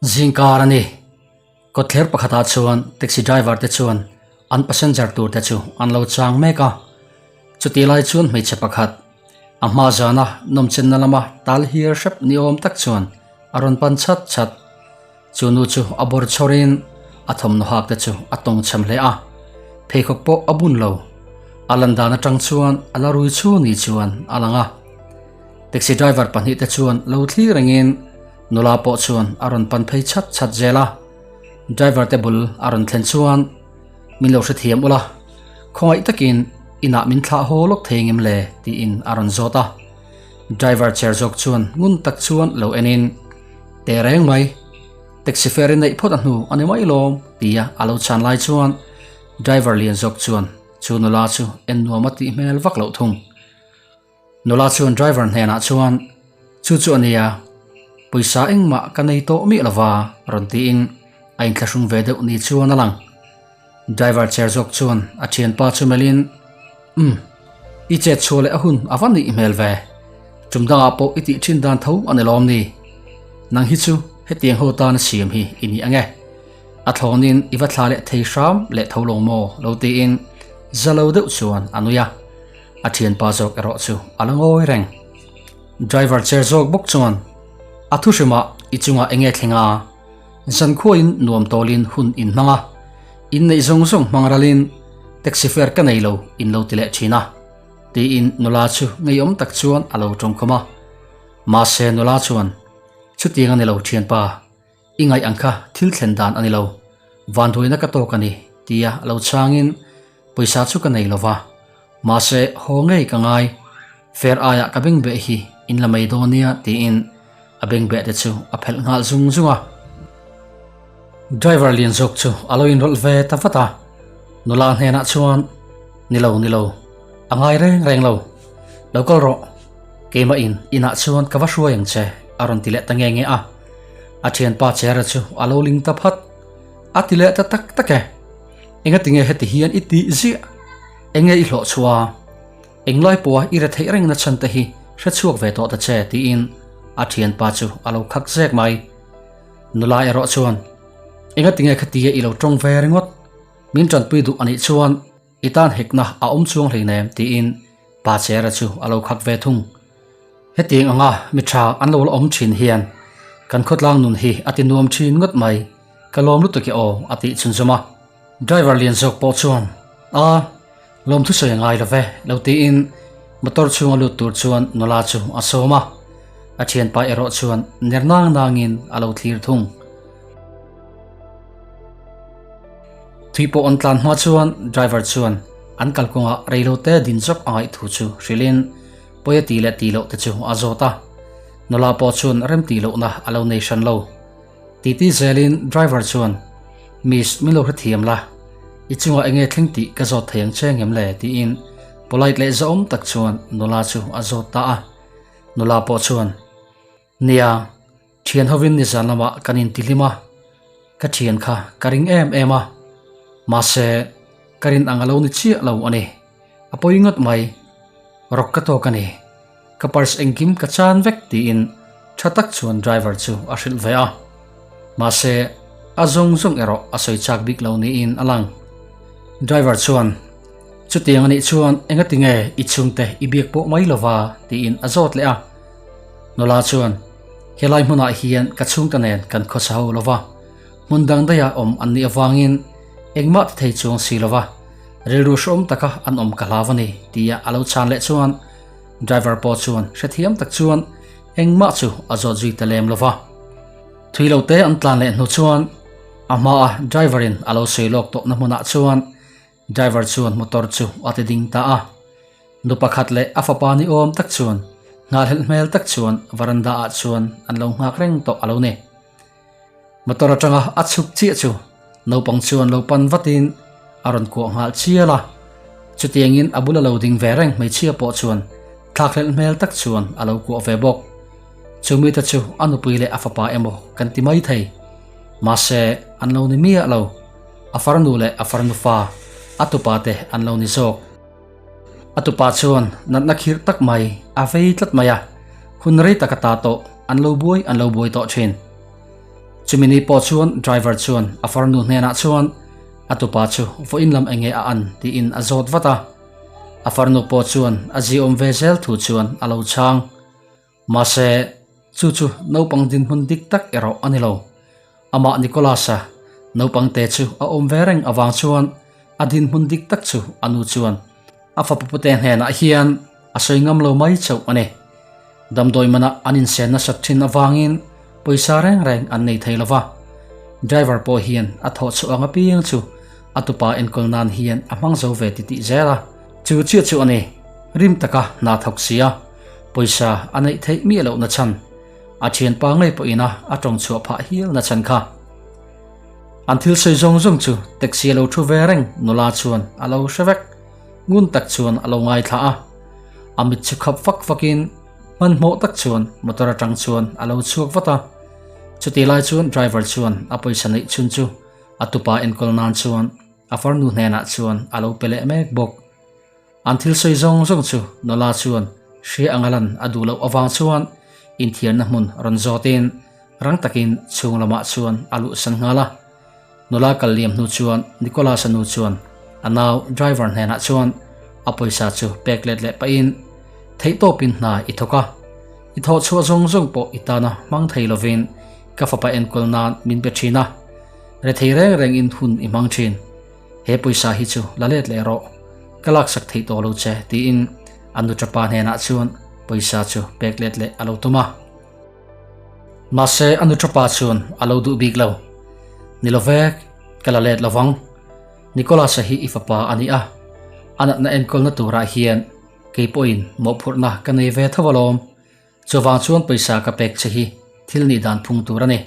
Zingkar a ni. Kawtthler pakhatah chuan taxi driver te chuan an passenger tur te chu an lo chang mek a. Chutih lai chuan hmeichhe pakhat, a hma zana nawmchenna lama tal hiar hrep ni awm tak chuan a rawn pan chat chat. Chu nu chu a bawr chhawrin a thawmhnaw hak te chu a tawng chhem hle a, pheikhawk pawh a bun lo. A lan dan atang chuan a la rui chu ni chuan a lang a. Taxi driver pahnihte chuan lo thlir rengin nula pawh chuan a rawn pan phei chat chat zel a. Driver te bul a rawn thlen chuan min lo hrethiam ula, khawngaih takin inah min thlah haw lawk thei ngem le tiin a rawn zawt a. Driver chair zawk chuan ngun tak chuan lo enin teh reng mai, taxi fare i neih phawt a hnu a ni mai lawm tia a lo chhan lai chuan driver lian zawk chuan chu nula chu en nuam a tih hmel vak loh thung. Nula chuan driver hnenah chuan, Chu chu a nia, pawisa engmah ka nei tawh miah lova rawn tiin a inthlahrung ve deuh ni chuan a lang. Driver chair zawk chuan a thianpa chu melhin, Umm, i chet chhuah leh a hun a va nih hmel ve. Tum dangah pawh i tih thin dan tho a ni lawm ni. Nang hi chu hetiang ho tana siam hi i ni ang e. A thlawnin i va thla leh thei hram leh tho lo maw lo tiin za lo deuh chuan a nui a. A thianpa zawk erawh chu a la ngawi reng. Driver chair zawk bawk chuan a thu hrimah i chungah enge thleng a, zankhuain nuam tawlin hun in hmang a, inneih zawng zawng hmang ralin taxi fare ka nei lo in lo ti leh thin a, tiin nula chu ngeiawm tak chuan a lo tawngkhawm a. Mahse nula chuan, Chutiang a ni lo thianpa, I ngaih ang kha thil thlen dan a ni lo, vanduaina ka tawk a ni, tia lo chhangin pawisa chu ka nei lo va, mahse haw ngei ka ngai, fair aiah ka bengbeh hi in la mai dawn nia tiin a bengbeh te chu a phelh nghal zung zung a. Driver lian zawk chu a lo inrawlh ve ta vat a, nula hnenah chuan, Ni lo, ni lo, a ngai reng reng lo, lo kal rawh, keimah in inah chuan ka va hruai ang che a rawn ti leh ta nge nge a. A thianpa Chera chu a lo ling ta phat. A ti leh ta tak tak e. Engatinge heti hian i tih ziah? Enge i hlawh chhuah a? Englai pawha i re theih reng na chhan te hi hre chhuak ve tawh ta che tiin a thianpa chu a lo khak zek mai. Nula erawh chuan, Engatinge khatia i lo tawng ve ringawt? Min tanpui duh anih chuan I tan hekna a awm chuang hleinem tiin Pa Chera chu a lo khak ve thung. Hetiang anga mi tha an lo la awm thin hian kan khawtlang nun hi a ti nuam thin ngawt mai, ka lawm lutuk e aw a tih chhunzawm a. Driver lian zawk pawh chuan A, lawm thusawi a ngai lo ve lo tiin motor chhunga lut tur chuan nula chu a sawm a, a thianpa erawh chuan ner nang nangin a lo thlir thung. Thui pawh an tlan hma chuan driver chuan an kalkawngah reilote din zawk a ngaih thu chu hrilhin pawi a tih leh tih loh te chu a zawt a. Nula pawh chuan rem tih lohna a lo nei hran lo. Titi zelin driver chuan, Miss min lo hrethiam la, i chungah enge thleng tih ka zawt thei ang che ngem le? tiin polite leh zahawm tak chuan nula chu a zawt ta a. Nula pawh chuan, Nia, Thian hovin nizan lamah kan intihlim a, ka thian kha ka ring em em a, mahse ka rin ang a lo ni chiah lo a ni. A pawi ngawt mai, rawk ka tawk a ni, ka purse engkim ka chan vek tiin tha tak chuan driver chu a hrilh ve a, mahse a zawng zawng erawh a sawi chak bik lo niin a lang. Driver chuan, Chutiang a nih chuan engatinge i chhungte i biak pawh mai lova? tiin a zawt leh a. Nula chuan, Helai hmunah hian ka chhungte nen kan khawsa ho lova, hmun dang daiha awm an nih avangin engmah ti thei chuang si lova, rilru hrehawm taka an awm ka hlau a ni, tia a lo chhan leh chuan driver pawh chuan hrethiam tak chuan engmah chu a zawt zui ta lem lova. Thui lo te an tlan leh hnu chuan a hmaa driver in a lo sawi lawk tawhna hmunah chuan Driver chuan motor chu a ti ding ta a, nu pakhat leh a fapa ni awm tak chuan nghahhlelh hmel tak chuan varanda ah chuan an lo nghak reng tawh a lo ni. Motor atanga a chhuk chiah chu naupang chuan lo pan vatin a rawn kuah nghal chial a, chutiangin a bula lo ding ve reng hmeichhia pawh chuan thlakhlelh hmel tak chuan a lo kuah ve bawk. Chumi te chu a nupui leh a fapa emaw kan ti mai thei, mahse an lo ni miah lo. A farnu leh a farnu fa, a tupa te an lo ni zawk. A tupa chuan natna khirh tak mai a vei tlat mai a, hun rei tak a ta tawh, an lo buai an lo buai tawh thin. Chumi ni pawh chuan driver chuan a farnu hnenah chuan a tupa chu vawiin lam enge a an tiin a zawt vat a. A farnu pawh chuan a ziawm ve zel thu chuan a lo chhang. Mahse, chu chu naupang dinhmun dik tak erawh a ni lo. Amah Nicholas-a naupang te chu a awm ve reng avang chuan a dinhmun dik tak chu a nu chuan a fapa pute hnenah hian a sawi ngam lo mai chauh a ni. Damdawi manah an insen nasat thin avangin pawisa reng reng an nei thei lo va. Driver pawh hian a thawh chhuah ang apiang chu a tupa enkawl nan hian a hmang zo ve titih zel a. Chu chiah chu a ni, rim taka hna thawk si a, pawisa a neih theih miah lohna chhan, a thianpa ngei pawhin a a tawng chhuah phah hial na chhan kha. An thil sawi zawng zawng chu taxi a lo thu ve reng nula chuan a lo hre vek, ngun tak chuan a lo ngaithla a. A mit chu khap fak fakin hmanhmawh tak chuan motor atang chuan a lo chhuak vat a. Chutih lai chuan driver chuan a pawisa neih chhun chu a tupa enkawl nan chuan A farnu hnenah chuan a lo pe leh mek bawk. An thil sawi zawng zawng chu nula chuan hria anga lan a duh loh avang chuan inthiarna hmun rawn zawtin rang takin chhung lamah chuan a luhsan nghal a. Nula kal liam hnu chuan Nicholas-a nu chuan a nau driver hnenah chuan a pawisa chu pek let leh pahin, Theihtawpin hna i thawk a, i thawh chhuah zawng zawng pawh i tana hmang thei lovin ka fapa enkawl nan min pe thin a. Rethei reng reng in hun i hmang thin. He pawisa hi chu la let leh rawh. Ka laksak theih tawh lo che tiin a nu tapa hnenah chuan pawisa chu pek let leh a lo tum a. Mahse a nu tapa chuan a lo duh bik lo. Ni lo vek, ka la let lovang. Nicholas-a hi i fapa a ni a, a natna enkawlna turah hian kei pawhin mawhphurhna ka nei ve tho alawm. Chuvang chuan pawisa ka pek che hi thil nih dan phung tur a ni.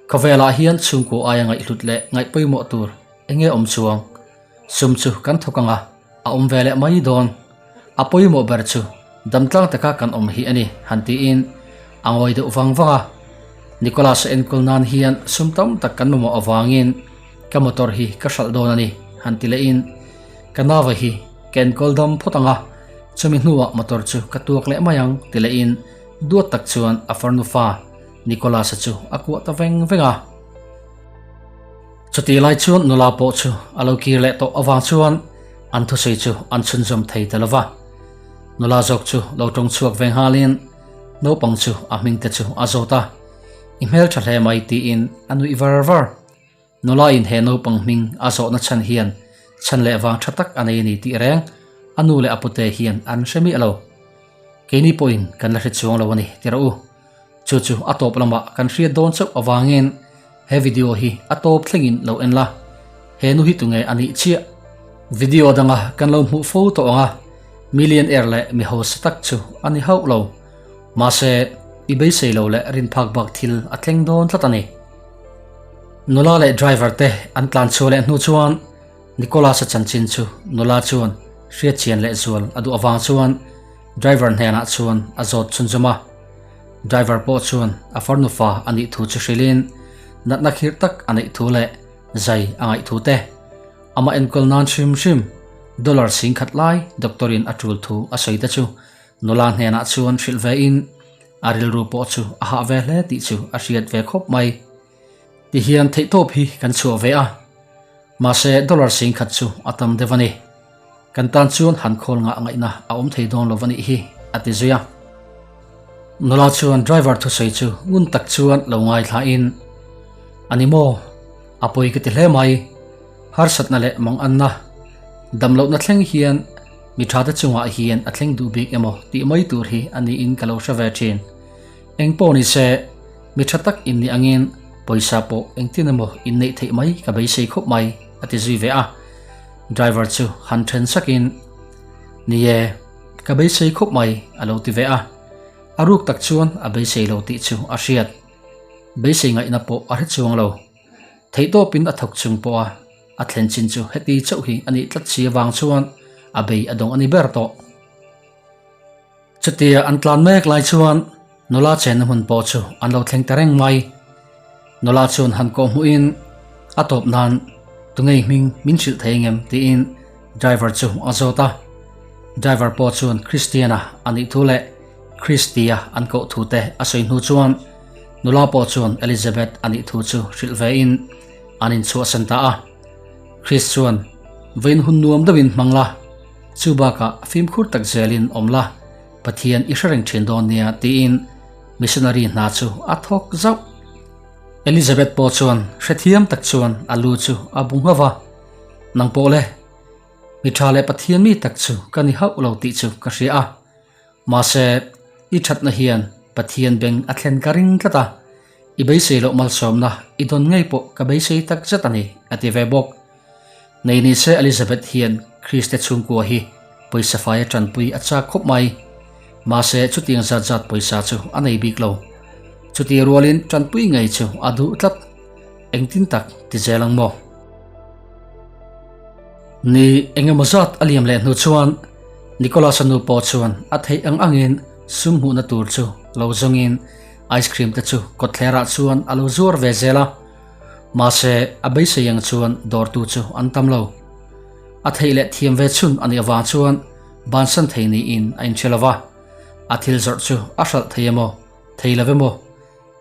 Khawvelah hian chhungkaw aia ngaihhlut leh ngaih pawimawh tur eng nge awm chuang? Sum chu kan thawk ang a, a awm ve leh mai dawn. A pawimawh ber chu damtlang taka kan awm hi a ni, han tiin a ngawi deuh vang vang a. Nicholas-a enkawl nan hian sum tam tak kan mamawh avangin ka motor hi ka hralh dawn a ni, han ti lehin ka nava hi ka enkawl dam phawt ang a, Chumi hnuah motor chu ka tuak leh mai ang ti lehin duat tak chuan a farnu fa Nicholas-a chu a kuah ta veng veng a. Chutih lai chuan nula pawh chu a lo kir leh tawh avang chuan an thusawi chu an chhunzawm thei ta lova. Nula zawk chu lo tawng chhuak ve nghalin naupang chu a hming te chu a zawt a, I hmeltha hle mai tiin a nuih var var. Nula in he naupang hming a zawhna chhan hian chhan leh vang tha tak a nei a ni tih reng a nu leh a pute hian an hre miah lo. Keini pawhin kan la hre chuang lo a ni ti rawh u. Chu chu a tawp lamah kan hriat dawn chauh avangin he video hi a tawp thlengin lo en la. He nu hi tunge a nih chiah? Video danga kan lo hmuh fo tawh ang a, millionaire leh mi hausa tak chu a ni hauh lo. Mahse, i beisei lo leh rinphak bak thil a thleng dawn tlat a ni. Nula leh driver te an tlan chhuah leh hnu chuan Nicholas-a chanchin chu nula chuan hriat chian leh zual a duh avang chuan driver hnenah chuan a zawt chhunzawm a. Driver pawh chuan a farnu fa a nih thu chu hrilhin natna khirh tak a neih thu leh zai a ngaih thu te, amah enkawl nan hrim hrim dollar 10,000 lai doctor in a tul thu a sawi te chu nula hnenah chuan hrilh ve in A rilru pawh chu a hah ve hle tih chu a hriat ve khawp mai. Tihian theihtawp hi kan chhuah ve a, mahse dollar 10,000 chu a tam deuh a ni. Kan tan chuan han khawl ngah ngaihna a awm thei dawn lo a nih hi, a ti zui a. Nula chuan driver thusawi chu ngun tak chuan lo ngaithlain, A ni maw? A pawi ka ti hle mai. Harsatna leh manganna, damlohna thleng hian Mi thate chungah hian a thleng duh bik emaw tih mai tur hi a niin ka lo hre ve thin. Eng pawh ni se, mi tha tak in nih angin pawisa pawh engtin emaw in neih theih mai ka beisei khawp mai, a ti zui ve a. Driver chu han then sakin, Ni e, ka beisei khawp mai, a lo ti ve a. A ruk tak chuan a beisei lo tih chu a hriat. Beisei ngaihna pawh a hre chuang lo. Theihtawpin a thawk chung pawha A thlen chin chu heti chauh hi a nih tlat si avang chuan a bei a dawng a ni ber tawh. Chutia an tlan mek lai chuan nula chenna hmun pawh chu an lo thleng ta reng mai. Nula chuan han kawh hmuhin a tawp nan tungei hming min hrilh thei ngem tiin driver chu a zawt a. Driver pawh chuan Christiana a nih thu leh Christia an koh thu te a sawi hnu chuan. Nula pawh chuan Elizabeth a nih thu chu hrilh ve in an inchhuahsan ta a. Chris chuan, Vawiin hun nuam deuhin hmang la, chu bakah fimkhur tak zelin awm la, Pathian i hre reng thin dawn nia tiin missionary hna chu a thawk zauh. Elizabeth pawh chuan hrethiam tak chuan a lu chu a bu nghauh va, Nang pawh le, mi tha leh Pathian mi tak chu ka ni hauh lo tih chu ka hria a, mahse i thatna hian Pathian beng a thlen ka ring tlat a, i beisei loh malsawmna i dawn ngei pawh ka beisei tak zet a ni, a ti ve bawk. Nei ni se Elizabeth hian Kriste chhungkua hi pawisa fai a tanpui a chak khawp mai. Mahse chutiang zat zat pawisa chu a nei bik lo. Chuti rualin tanpui ngei chu a duh tlat. Engtin tak ti zel ang maw? Ni engemaw zat a liam leh hnu chuan Nicholas-a nu pawh chuan a theih ang angin sum hmuhna tur chu lo zawngin ice cream te chu kawtthlerah chuan a lo zuar ve zel a. Mahse, a beisei ang chuan dawrtu chu an tam lo. A theih leh thiam ve chhun a nih avang chuan bansan thei niin a inhre lo va, a thil zawrh chu a hralh thei emaw, thei lo emaw,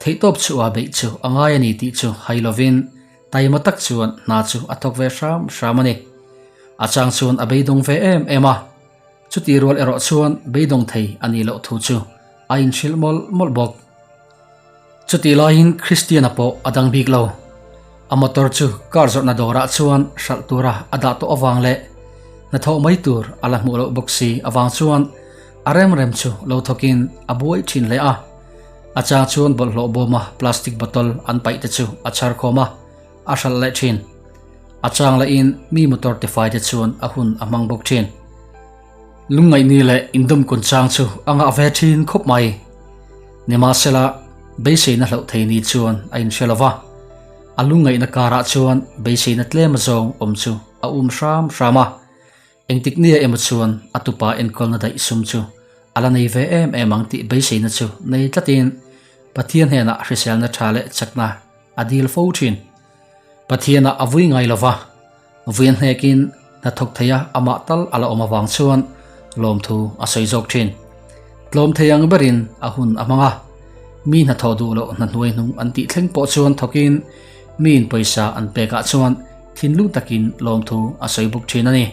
theihtawp chu a beih chu a ngai a ni tih chu hai lovin taima tak chuan hna chu a thawk ve hram hram a ni. A chang chuan a beidawng ve em em a, chuti rual erawh chuan beidawng thei a nih loh thu chu a inhrilh mawlh mawlh bawk. Chutih laiin Christiana pawh a dang bik lo. A motor chu car zawrhna dawrah chuan hralh tura a dah tawh avang leh hnathawh mai tur a la hmuh loh bawk si avang chuan a rem rem chu lo thawkin a buai thin hle a. A chang chuan bawlhhlawh bawma plastic bottle an paih te chu a chhar khawm a, a hralh leh thin. A chang lahin mi motor tifai te chuan a hun a hmang bawk thin. Lungngaihni leh indawmkun chang chu a ngah ve thin khawp mai. Nimahsela, beiseina hlauh thei ni chuan a inhre lo va, a lungngaihna karah chuan beiseina tlem azawng awm chu a um hram hram a. Engtik nia emaw chuan a tupa enkawlna daih sum chu a la nei ve em em ang tih beiseina chu nei tlatin Pathian hnenah hriselna tha leh chakna a dil fo thin. Pathianah a vui ngai lo va, vui a hnekin hnathawk theia amah tal a la awm avang chuan lawmthu a sawi zawk thin. Tlawm thei ang berin a hun a hmang a, mi hnathawh duh loh hna hnuai hnung an tih thleng pawh chuan thawkin miin pawisa an pekah chuan thinlung takin lawmthu a sawi bawk thin a ni.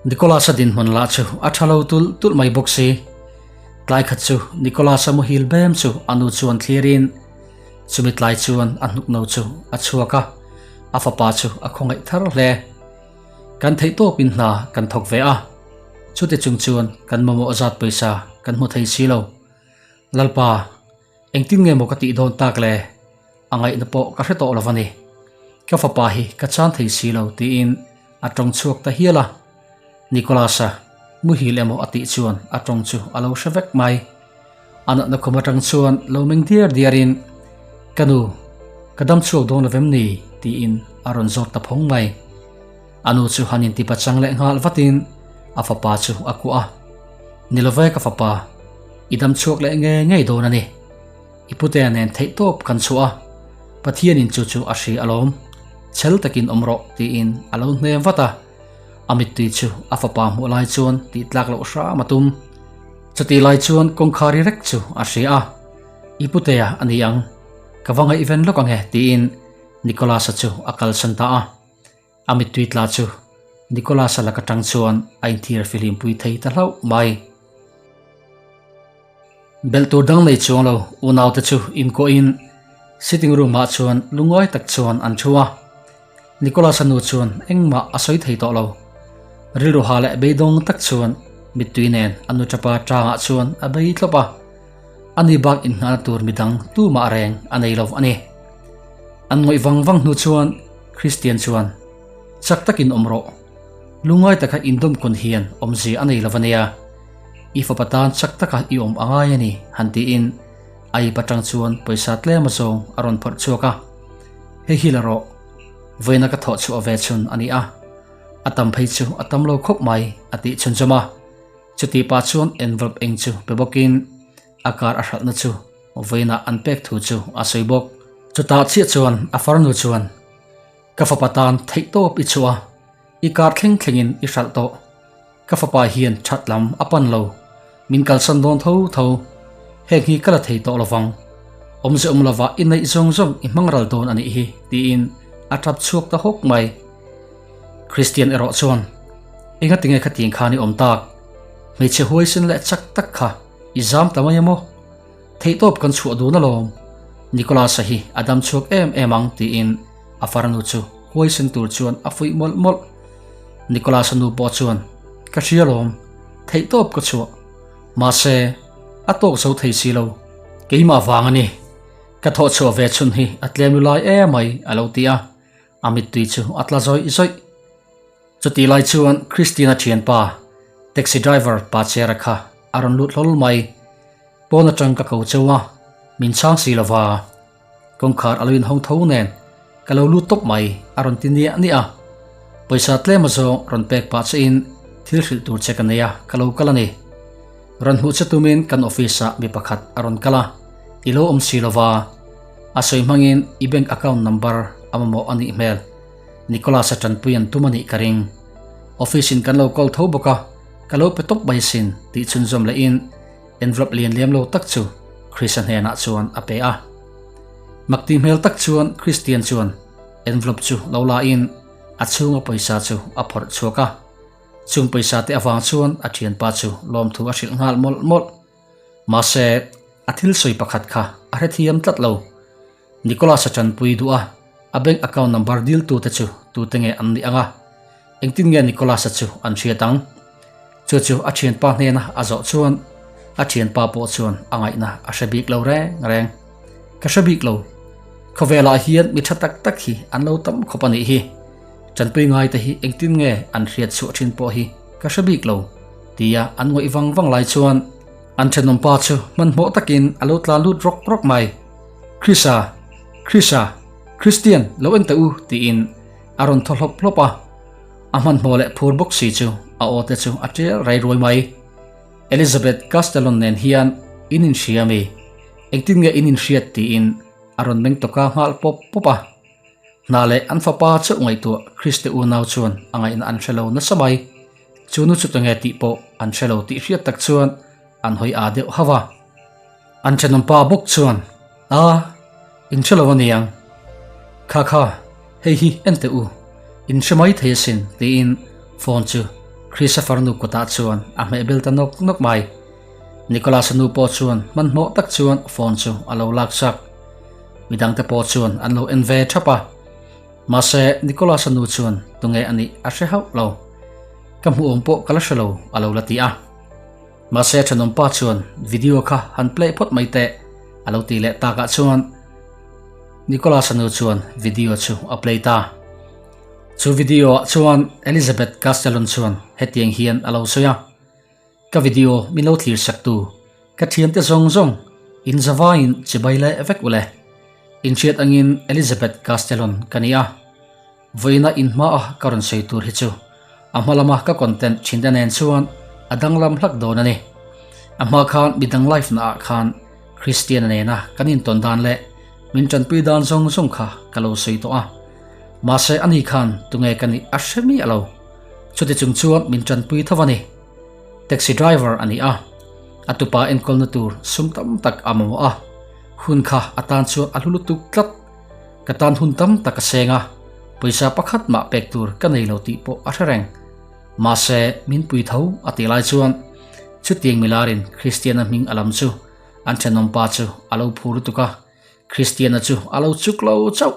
Nicholas-a dinhmun lah chu a tha lo tulh tulh mai bawk si. Tlai khat chu Nicholas-a muhil bem chu a nu chuan thlirin chumi tlai chuan a hnuk no chu a chhuak a, a fapa chu a khawngaih thar hle. Kan theih tawpin hna kan thawk ve a, chuti chung chuan kan mamawh zat pawisa kan hmu thei si lo. Lalpa, Engtin nge maw ka tih dawn tak le? A ngaihna pawh ka hre tawh lo a ni. Ka fapa hi ka chan thei si lo tiin a tawng chhuak ta hial a. Nicholas-a muhil emaw a tih chuan a tawng chu a lo hre vek mai. A natna khum atang chuan lo meng diar diarin, Ka nu, ka dam chhuak dawn lo vem ni? tiin a rawn zawt ta phawng mai. A nu chu han intipa chang leh nghal vatin a fapa chu a kuah a. Ni lo ve ka fapa, i dam chhuak leh nge ngei dawn a ni. I putea nen theih tawp kan chhuah a, Pathianin chu chu a hri alawm. Chhel takin awm rawh tiin a lo hnem vat a. A mittui chu a fapa hmuh lai chuan tih tlak loh hram a tum. Chutih lai chuan kawngkhari rek chu a hria a, I putea a ni ang, ka va ngaihven lawk ang e tiin Nicholas-a chu a kalsan ta a. A mittui tla chu Nicholas-a lak atang chuan a inthir fihlimpui thei ta hlauh mai. Belh tur dang nei chuang lo unaute chu inkuahin sitting room-ah chuan lungawi tak chuan an thu a. Nicholas-a nu chuan engmah a sawi thei tawh lo. Rilru ha leh beidawng tak chuan mittui nen a nu tapa tangah chuan a bei thlawp a. Ani bak inngahna tur midang tumah reng a nei lo a ni. An ngawih vang vang hnu chuan Christian chuan, Chak takin awm rawh. Lungngai taka indawmkawn hian awmzia a nei lo a nia. I fapa tan chak taka i awm a ngai a ni, han tiin a ip atang chuan pawisa tlem azawng a rawn phawrh chhuak a. Hei hi la rawh. Vawiina ka thawh chhuah ve chhun a ni a. A tam phei chu a tam lo khawp mai, a tih chhunzawm a. Chutih pah chuan envelope eng chu pe bawkin a kar a hralhna chu Vawiinah an pek thu chu a sawi bawk. Chutah chiah chuan a farnu chuan, Ka fapa tan theihtawp i chhuah a, i kar thleng thlengin i hralh tawh. Ka fapa hian that lam a pan lo, min kalsan dawn tho tho. Heng hi ka la thei tawh lovang. Awmze awm lova i neih zawng zawng i hmang ral dawn a nih hi, tiin a tap chhuak ta hawk mai. Christian erawh chuan, Engatinge khatiang khan i awm tak? Hmeichhe huaisen leh chak tak kha i zam ta mai emaw? Theihtawp kan chhuah dun alawm. Nicholas-a hi a dam chhuak em em ang, tiin a farnu chu huaisen tur chuan a fuih mawlh mawlh. Nicholas-a nu pawh chuan, Ka hria alawm, theihtawp ka chhuah. Mahse, a tawk zo thei si lo. Keimah vang a ni. Ka thawh chhuah ve chhun hi a tlem lu lai emai, a lo ti a. A mittui chu a tla zawih zawih. Chutih lai chuan Christina thianpa, taxi driver pa Chera kha a rawn lut hlawl mai. Pawn atang ka ko cheu a, min chhang si lova. Kawngkhar a lo inhawng tho nen ka lo lut tawp mai a rawn ti niah niah a. Pawisa tlem azawng rawn pek pah chein thil hrilh tur che ka nei a, ka lo kal a ni. Rawn hmuh che tumin kan office ah mi pakhat a rawn kal a, i lo awm si lova. A sawi hmangin i bank account number a mamawh a nih hmel. Nicholas-a tanpui an tum a nih ka ring. Office in kan lo call tho bawk a, ka lo pe tawp mai sin tih chhunzawm lehin envelope lian lem lo tak chu Chris-a hnenah chuan a pe a. Makti hmel tak chuan Christian chuan envelope chu lo la in a chhunga pawisa chu a phawrh chhuak a. Chung pawisa te avang chuan a thianpa chu lawmthu a hrilh nghal mawlh mawlh. Mahse, a thil sawi pakhat kha a hrethiam tlat lo. Nicholas-a tanpui duh a, a bank account number dil tute chu tute nge an nih ang a? Engtin nge Nicholas-a chu an hriat ang? Chu chu a thianpa hnena a zawh chuan a thianpa pawh chuan a ngaihna a hre bik lo reng reng. Ka hre bik lo. Khawvelah hian mi tha tak tak hi an lo tam khawp a nih hi. Tanpui ngaite hi engtin nge an hriat chhuah thin pawh hi ka hre bik lo, tia an ngawih vang vang lai chuan an thenawmpa chu hmanhmawh takin a lo tla lut rawk rawk mai. Krisa! Krisa! Kristian, lo en teh u! tiin a rawn thaw hlawp hlawp a. A hmanhmawh leh phur bawk si chu a aw te chu a tial rai ruai mai. Elizabeth Castellon nen hian in inhria mi? Engtin nge in inhriat? tiin a rawn meng tawka nghal pawp pawp a. Hna leh an fapa chauh ngaihtuah Kriste unau chuan a ngaihna an hre lo nasa mai. Chu nu chu tunge tih pawh an hre lo tih hriat tak chuan an hawi aa deuh hauh a. An thenawmpa bawk chuan, A, in hre lo a niang. Kha kha, hei hi en teh u, in hre mai thei asin, tiin phone chu Chrisa farnu kutah chuan a hmeh bel ta nawk nawk mai. Nicholas-a nu pawh chuan hmanhmawh tak chuan phone chu a lo laksak. Midangte pawh chuan an lo en ve thap a. Mahse, Nicholas-a nu chuan tunge a nih a hre hauh lo. Ka hmuhawm pawh ka la hre lo, a lo la ti a. Mahse, thenawmpa chuan video kha han play phawt mai teh, a lo ti leh takah chuan Nicholas-a nu chuan video chu a play ta. Chu video-ah chuan Elizabeth Castellon chuan hetiang hian a lo sawi a. Ka video min lo thlir sak tu ka thiante zawng zawng in zavaiin chibai leh vek ule. Inhriat angin Elizabeth Castellon ka ni a. Vawiina in hmaa ka rawn sawi tur hi chu a hma lama ka content thinte nen chuan a danglam hlak dawn a ni. A hma khan midang life naah khan Christiana nena kan intawn dan leh min tanpui dan zawng zawng kha ka lo sawi tawh a. Mahse ani khan tunge ka nih a hre miah lo. Chuti chung chuan min tanpui tho a ni. Taxi driver a ni a, a tupa enkawlna tur sum tam tak a mamawh a, hun kha a tan chuan a hlu lutuk tlat. Ka tan hun tam tak a seng a, pawisa pakhat mah pek tur ka nei lo tih pawh a hre reng. Mahse, min pui tho a tih lai chuan chutiang milarin Kristiana hming a lam chu an thenawmpa chu a lo phur lutuk a, Kristiana chu a lo chuk lo chauh.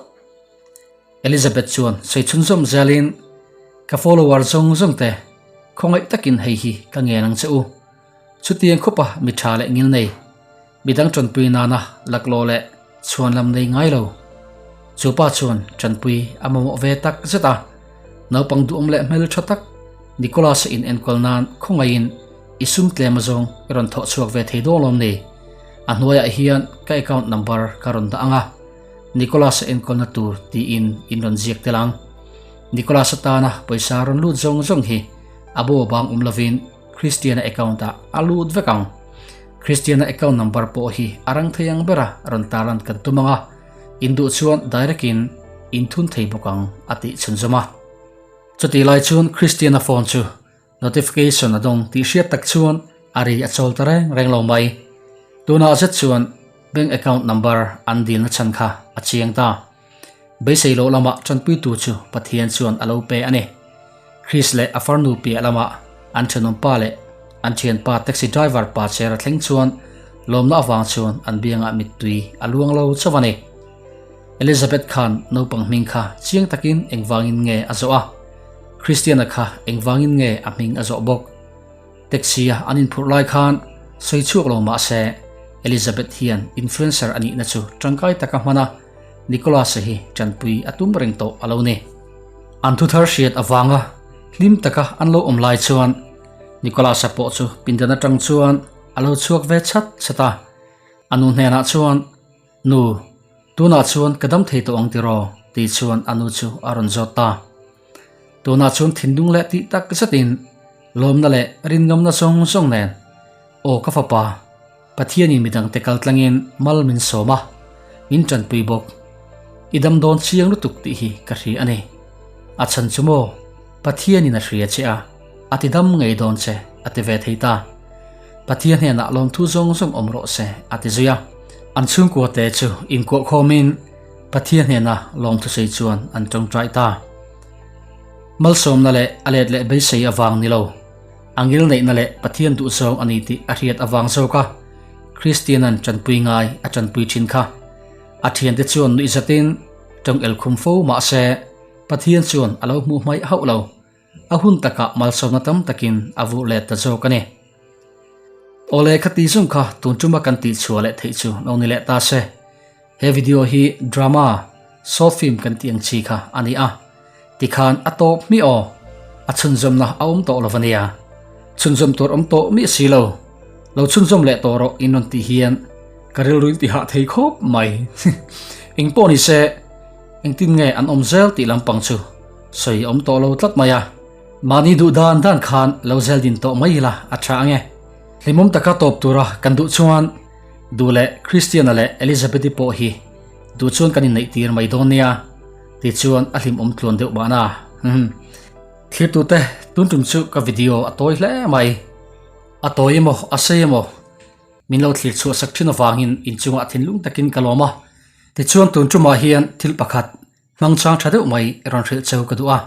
Elizabeth chuan sawi chhunzawm zelin, Ka follower zawng zawng te, khawngaih takin hei hi ka ngen ang che u. Chutiang khawpa mi tha leh ngil nei, midang tanpui nana laklawh leh chhuanlam nei ngai lo. Chu pa chuan tanpui a mamawh ve tak zet a, naupang duhawm leh hmel tha tak Nicholas-a in enkawl nan khawngaihin i sum tlem azawng i rawn thawh chhuak ve thei dawn lawm ni? A hnuaiah hian ka account number ka rawn dah ang a. Nicholas-a enkawlna tur tiin in rawn ziak tel ang. Nicholas-a tana pawisa rawn lut zawng zawng hi a bo bang awm lovin Christian-a account-ah a lut vek ang. Christian-a account number pawh hi a rang thei ang bera rawn tarlan kan tum ang a, in duh chuan direct-in in thun thei bawk ang a tih chhunzawm a. Chutih lai chuan Christian-a phone chu Notification a dawng tih hriat tak chuan a ri a chawl ta reng reng lo mai. Tunah zet chuan bank account number an dilna chhan kha a chiang ta. Beisei loh lamah tanpuitu chu Pathian chuan a lo pe a ni. Chris leh a farnu piah lamah an thenawmpa leh an thianpa taxi driver pa chair a thleng chuan lawmna avang chuan an biangah mittui a luang lo chauh a ni. Elizabeth khan naupang hming kha chiang takin engvangin nge a zawh a? Christiana kha engvangin nge a hming a zawh bawk? Taxi a an inphurh lai khan sawi chhuak lo mah se Elizabeth hian influencer a nihna chu tangkai taka hman a, Nicholas-a hi tanpui a tum reng tawh a lo ni. An thuthar hriat avanga hlim taka an lo awm lai chuan Nicholas-a pawh chu pindan atang chuan a lo chhuak ve chat chat a, a nu hnenah chuan, Nu, tunah chuan ka dam thei tawh ang tiraw? tih chuan a nu chu a rawn zawt ta. Tunah chuan thinlung leh tih tak zetin lawmna leh rinngamna zawng zawng nen, Aw ka fapa, Pathianin midangte kal tlangin mal min sawm a, min tanpui bawk. I dam dawn chiang lutuk tih hi ka hria a ni. A chhan chu maw, Pathianin a hria che a, a ti dam ngei dawn che, a ti ve thei ta. Pathian hnenah lawmthu zawng zawng awm rawh se, a ti zui a. An chhungkuate chu inkuah khawmin Pathian hnena lawmthu sei chuan an tawngtai ta. Malsawmna leh a let leh beisei avang ni lo. A ngilneihna leh Pathian duhzawng a ni tih a hriat avang zawk a, Kristianan tanpui ngai a tanpui thin kha. A thiante chuan nuih zatin tawng el khum fo mah se, Pathian chuan a lo hmuh hmaih hauh lo. A hun takah malsawmna tam takin a vurh let ta zawk a ni. Awle khati zawng kha tun tuma kan tihchhuah leh theih chu lo ni leh ta se. He video hi drama, short film kan tih ang chi kha a ni a, tikhan a tawp hmiah aw, a chhunzawmna a awm tawh lo a nia. Chhunzawm tur awm tawh miah si lo, lo chhunzawm leh tawh rawh in rawn tih hian ka rilru in ti hah thei khawp mai. Engpawh ni se, engtin nge an awm zel tih lampang chu sawi awm tawh lo tlat mai a. Mahni duh dan dan khan lo zel din tawh mai ila a tha ange. Hlimawm taka tawp tura kan duh chuan Duh leh Christiana leh Elizabeth-i pawh hi duh chuan kan inneih tir mai dawn nia tih chuan a hlimawm tluan deuh mahna. Humm. Thlirtute tun tum chu ka video a tawi hle mai. A tawi emaw a sei emaw min lo thlir chhuah sak thin avangin inchungah thinlung takin ka lawm a. Tichuan tun tumah hian thil pakhat hmangchang tha deuh mai rawn hrilh cheu ka duh a.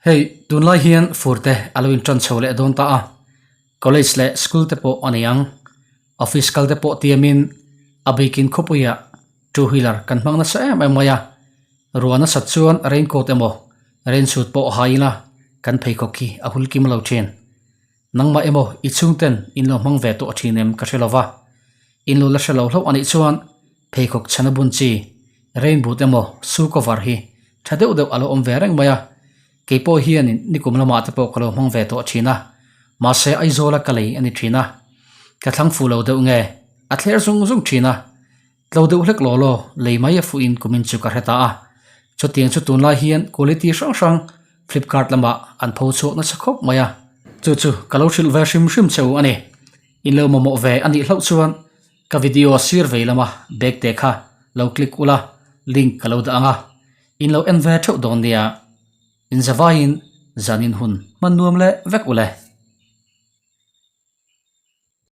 Hei tunlai hian fur te a lo intan chho leh dawn ta a. College leh school te pawh a ni ang. Office kal te pawh tiamin a bikin khawpuiah two wheeler kan hmang nasa em em mai a. Ruah nasat chuan raincoat emaw rain suit pawh ha ila kan pheikhawk hi a hul kim lo thin. Nangmah emaw i chhungten in lo hmang ve tawh thin em ka hre lo va. In lo la hre lo hlauh a nih chuan pheikhawk chhana bun chi rain boot emaw shoe cover hi tha deuh deuh a lo awm ve reng mai a. Kei pawh hianin nikum lamah te pawh ka lo hmang ve tawh thin a, mahse Aizawla ka lei a ni thin a, ka thlang fuh lo deuh nge, a thler zung zung thin a, tlo deuh hlek law law lei mai a fuhin kumin chu ka hre ta a, chutiang chu tunlai hian quality hrang hrang Flipkart lamah an pho chhuak nasa khawp mai a, chu chu ka lo hrilh ve hrim hrim che u a ni, in lo mamawh ve a nih hlauh chuan ka video sir vei lama bag te kha lo click ula link ka lo dah ang a. In lo en ve theuh dawn nia, in zavaiin zanin hun hman nuam leh vek u le.